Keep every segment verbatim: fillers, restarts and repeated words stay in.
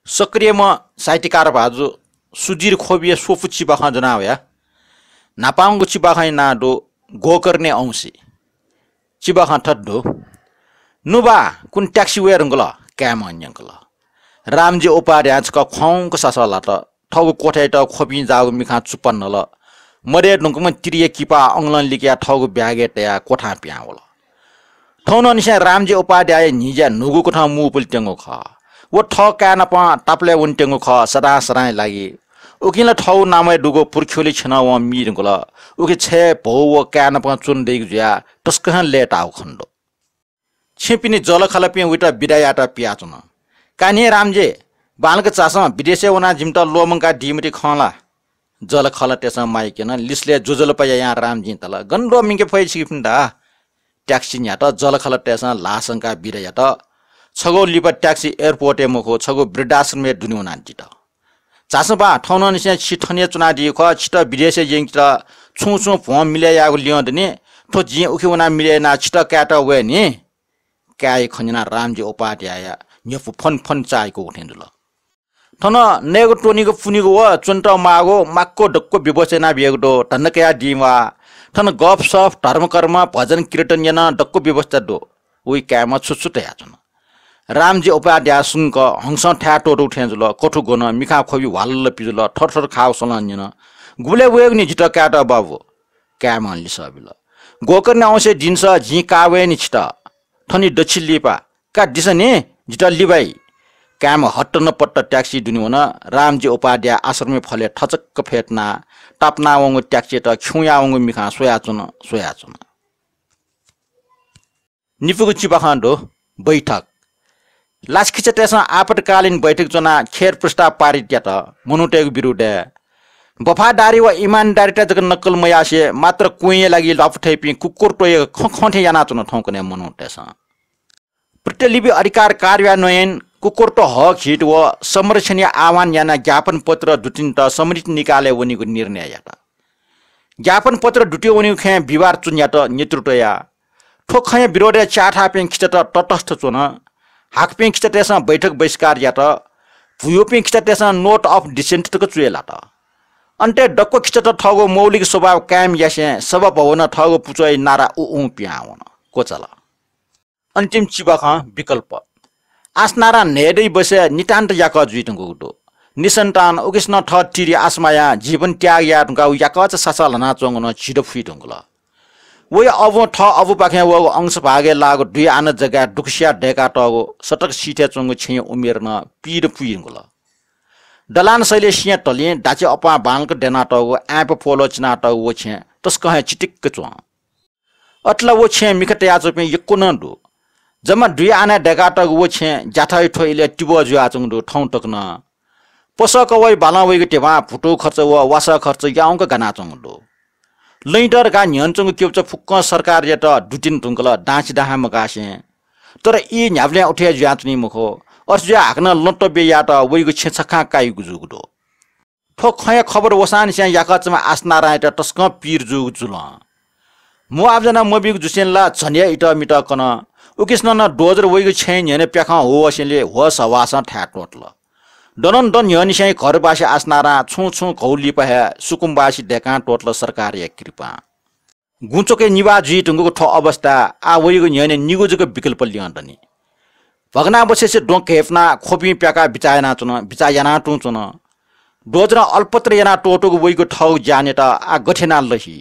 सक्रियम्ह साहित्यकार भाजु सुजिर ख्वबिया स्वपु चिबाखं ज्वना वया। न्हापांगु चिबाखंया नां दु गोकर्णे औंसे। चिबाखं थथे दु। नुबा, कुन ट्याक्सी वये धुंकल? काय्‌म्हं न्यंकल। रामजी उपाध्यायं छकः ख्वाउँक सासः लात। थःगु कोठायात ख्वबिं जाःगु मिखां चुप्पा नल। मदये धुंकूम्ह तिरिया किपा अंगलं लिकयाः थःगु ब्यागय् तयाः कोठां पिहां वल। थौंनिसें रामजी उपाध्याय न्हिज्या न्हूगु कथं मू पुले त्यंगु खः। व थः काय्‌नापं तापालय् वने त्यंगु खः, सदां सदांया लागि। उकिं ला थःगु नामय् दुगु पुर्ख्यौली छेँनं वं मी धुंकल। उकी छय् भौ व काय्‌नापं च्वने दइगु जुयाः तसकं हे लय्‌ताःगु खनेदु। छेँपिनि जःलाखःलापिं वइत बिदा यायेत पियाच्वन। कान्हे रामजी, बांलाक झासँ, विदेशय् वनाः जिमित ल्वःमंकादीम्ह ति खं ला? जःलाखःलातय्‌सं माइक यानाः लिसलय् ज्वजलपा यायां रामजीं धाल, गन ल्वःमंके फइ छिकपिन्त? ट्याक्सी न्ह्यात। जःलाखःलातय्‌सं ल्हाः संकाः बिदा यात। छगू लिपा ट्याक्सी एयरपोर्टय् मखु, छगू वृद्धाश्रमय् दुने वनादित। झासँ बा, थौंनिसें छि थन हे च्वनादीगु खः, छित विदेशय् यंकेत छुं छुं भ्वं मिलय् यायेगु ल्यं दनि। थ्व जिं उखे वनाः मिलय् यानाः छित कायेत वये नि। काय्‌या खँ न्यनाः रामजी उपाध्यायया न्ह्यःपु फनफन चाःहिकूगु थें जुल। थन नयेगु त्वनेगु पुनेगु व च्वनेत माःगु माक्व दक्व व्यवस्था यानाबियागु दु, धन्दा कयादीम्ह। थन गफसफ, धर्मकर्म, भजन कीर्तनया नं दक्व व्यवस्था दु। वया काय्‌म्हं छु छु धयाच्वन। रामजी उपाध्याय सुंक हंसं थाय् त्वःतूगु थें जुल। कथु ग्वन, मिखां ख्वबि ह्वालल पिजुल, थरथर खाःगु स्वलं न्यन, गुबलय् वयेगु नि जितः कायेत बाबु? काय्‌म्हं लिसः बिल, गोकर्णे औंसे दिनस जिं का वये नि छितः। थनि दच्छि लिपा, का दिसँ नि, जितः लिबाइ। काय्‌म्ह हत्तनपत्त ट्याक्सी दुने वन। रामजी उपाध्याय आश्रमय् फलय् थचक्क फ्यतुनाः तापानावंगु ट्याक्सीयात खिउँयावंगु मिखां स्वयाच्वन, स्वयाच्वन। निपूगु चिबाखं दु बैठक। लासाखिचातय्‌सं आपतकालीन बैठक ज्वनाः खेर प्रस्ताव पारित यात। मनूतय्‌गु विरोधय् वफादारी व इमानदारीता जक नक्कल मयासें मात्र क्वँया लागि ल्वापु थइपिं कुकुर्तया खँ खँ थें यानाच्वन थौंकन्हय् मनूतय्‌सं। प्रतिलिपि अधिकार कार्यान्वयन, कुकुर्त हक हित व संरक्षणया आह्वान यानाः ज्ञापन पत्र दुतिन्त सम्मिलित निकालय् वनेगु निर्णय यात। ज्ञापन पत्र दुते वनेगु खँय् विवाद च्वन्यात नेतृत्वया। थ्व खँया विरोधय् च्याःथाःपिं खिचात तटस्थ च्वन। हाकपिं खिचातय्‌सं बैठक बहिष्कार यात। भुयूपिं खिचातय्‌सं note of dissent तक चुये लात। अन्तय् दक्व खिचात थःगु मौलिक स्वभाव कायम यासें सभा भवनं थःगु पुचःया नारा उउँ पिहां वन। क्वचाल। अन्तिम चिबाखं विकल्प। आसनारां न्हय्‌दँय् बसय् नितान्त याकः जुइधुंकूगु दु। निसन्तान, उकिसनं थः तिरि आसमायां जीवन त्याग याये धुंकाः व याकःचा सासः ल्हानाच्वंगु नं झिदँ फुइधुंकल। वया अबुं थः अबुपाखें वःगु अंशभागय् लाःगु दुई आना जग्गाय् दुःखसिया दय्‌कातःगु सतक सीथय् च्वंगु छेँया उमेर नं पीदँ पुइधुंकल। दलान शैलीया सिँया तलिं दाचे अप्वां बांलाक द्यनातःगु आँय्‌पा पोलः चिनातःगु व छेँ तसकं हे चिटिक्क च्वं। अथे ला व छेँय् मिखा तयाच्वंपिं यक्व नं दु। जम्मा दुई आनाय् दय्‌कातःगु व छेँ ज्याथःया थ्व इलय् तिबः जुयाच्वंगु दु, थौं तक नं। पसः कवःया बालं वइगु धिबां भुतू खर्च व वासः खर्च याउँक गानाच्वंगु दु। लँय् दः धकाः न्ह्यःने च्वंगु क्यब्चा फुक्कं सरकारयात दुतिने धुंकल, दांसिदाहां मगासें। तर ई न्ह्याबलें उथे हे जुयाच्वनी मखु। अथे जुयाः हाकनं लँ तब्य यायेत वइगु छेँ छखां काइगु जूगु दु। थ्व खँया खबर वसांनिसें याकःचाम्ह आसनारांयात तसकं पीर जूगु जुल। मुआब्जा नं मबीगु जुसेंलि ला झन हे इतःमितः कन। उकिसनं नं डोजर वइगु छेँया न्ह्यःने प्याखं ह्वःसेंलि ह्वःसः ह्वासं थाय् त्वःतल। दनंदन न्ह्यःनिसें घरबासी आसनारां छुं छुं घौ लिपा हे सुकुम्बासी दय्‌कां त्वःतल सरकारया कृपां। गुँचोकय् निभाः जुइधुंकूगु थ्व अवस्थाय् आः वइगु न्ह्यःने निगू जक विकल्प ल्यं दनि। भगनाबसेसे द्वँ घय्‌पुनाः ख्वबिं प्याकाः बिचाः यानाच्वन, बिचाः यानां तुं च्वन। डोजरं अलपत्र यानाः त्वःतूगु वइगु थःगु ज्यानयात आः गथे यानाः लही?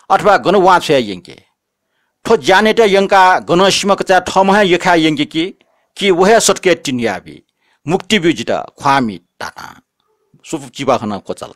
अथवा गन वां छ्वयाः यंके? थ्व ज्यानयात यंकाः गनं सिमा कचाय् थःम्हं हे यख्खाय् यंके कि, कि व हे सतकय् तिन्हुयाबी? मुक्ति ब्यु जितः, ख्वाः मि धातां। स्वपु चिबाखनं क्वचाल।